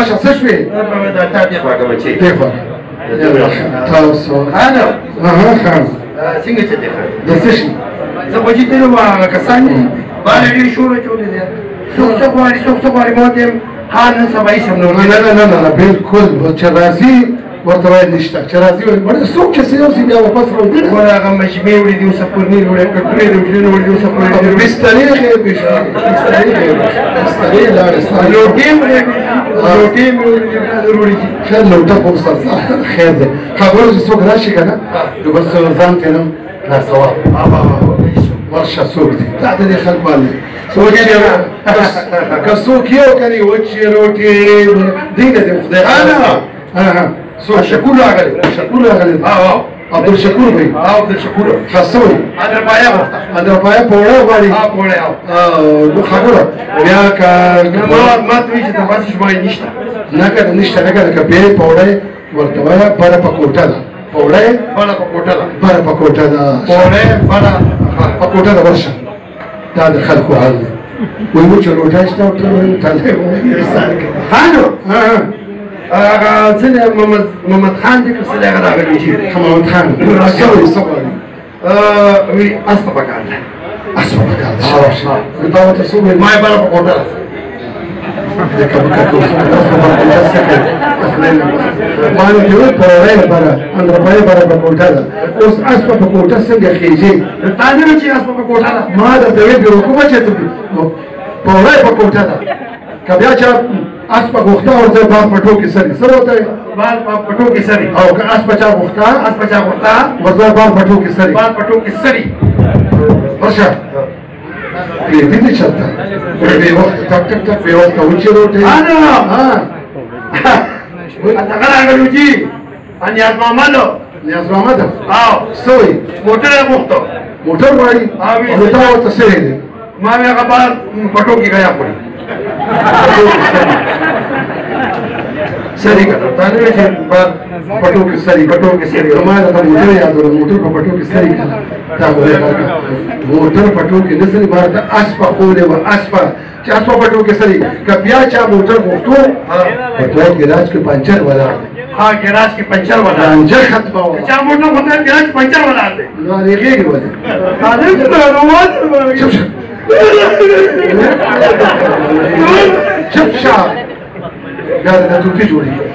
راشه څه شوې؟ دا تا دې خواږه بچې دې خواږه تاسو خان خان څنګه چې دې د څه شي؟ زه خو چې تېر وم هغه کسان دي باندې ډېر شور اچولی دی څوک څه غواړي څوک څه غواړي ما ورته وایم خان نن سبا هېڅ هم نه نه نه نه نه بالکل چې راځي ورته وایي نشته چې راځي وایي مړه څوک چې څه یوسي بیا واپس راوړي ګوره هغه مجمع وړي دي اوس پرني وړي کټورې دي وړي وړي اوس پرني بسترې غیب شي بسترې غیب بسترې لاړې لوټې مې لوټې مې وړي دي خیر لوټه خو خیر دی خبره چې څوک راشي که نه نو بس ځان ته نه خلاصوه ورشه څوک دي دا د دې خلکو حال دی که څوک یو که نه وچې روټې دی نه دی خدای ها شکور راغلی شکور راغلی عبدالشکور بھائی عبدالشکور ښه څه وایي اندرپایه غوښته اندرپایه پوړی غواړي پوړی نو خبره بیا که ما ته وایي چې تر اوسه شمارې نشته نه که نشته نه که بیا پوړی ورته وایه بره په کوټه ده پوړی بره په کوټه ده بره په کوټه ده پوړی بره په کوټه ده ورشه دا د خلکو حال دی وایي وچه روټۍ شته ورته وایي تلی خانو هغه څه دی محمد خان دی که څه دی هغه راغلی چې محمد خان څه وایي څه غواړي وایي اسپه پکار ده اسپه پکار ده شاباش نو تا ورته څه وویل ما یې بله په کوټه ده ما نو ته وویل پوړی بره اندرپایه بره په کوټه ده اوس اسپه په کوټه څنګه خېژي تا نه ویل چې اسپه په کوټه ده ما درته ویل بېوقوفه چې پوړی په کوټه ده که بیا چا اسپه غوښته ورته بار پټو کې سري څه ورته بار پټو کې سري او که اسپه چا غوښته اسپه چا غوښته ورته بار پټو کې سري بار پټو کې سري ورشه پرېږدي دې چېرته بې وخته ټک ټک ټک بې وخته وچې روټۍ هغه راغلی جي نیاز محمد نیاز محمد او څه وایي موټر یې غوښته موټر غواړي نو تا ورته څه ویلي ما وی هغه بار پټو کې ګیا خوري سری کنه تا نه چې بار پټو کې سری پټو کې سری ما دا موټر یادول موټر په پټو کې سری کنه دا خو موټر پټو کې نه سری ما ته اسپه خولې و اسپه چې اسپه پټو کې سری که بیا چا موټر غوښتو ورته وایي ګراج کې پنچر ولاړ دی ها ګراج کې پنچر ولاړ رانجه ختمه وه چا موټر غوښتل ګراج کې پنچر ولاړ دی نو رېږېږي ولې چپ شه چپ شه بیا د ټوپي جوړېږي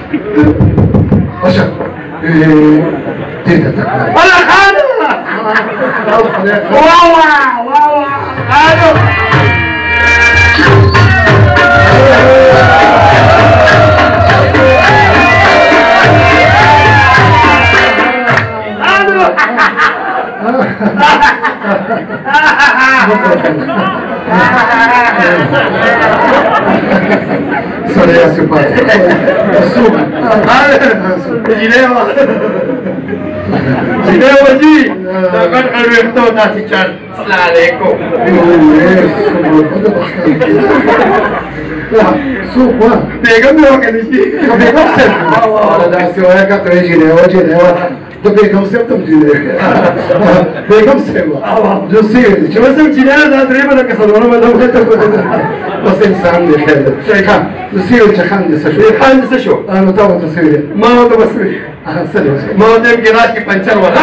ورشه دې ته تکړه ولا خان واوا واوا خانو سړی هسې پاتې څوک جنۍ وه جي دا غټ غټ ویښته داسې چل السلام علیکم څوک وه بیګم مې وکړه جي بیګم صاحب داسې وایه که ته وایې جنۍ وه جنۍ وه د بیګم صاحب ته هم جنۍ بیګم صاحب جو څه ویل چې اوس هم جنۍ ده دا درېیمه ده که څلورمه ده بس انسان دی خیر دی ښه نو څه ویل چې خان دې څه شو خان دې څه شو نو تا ورته څه ویل ما ورته بس ویل څه دې ما ورته ګراج کې پنچر ولاړ.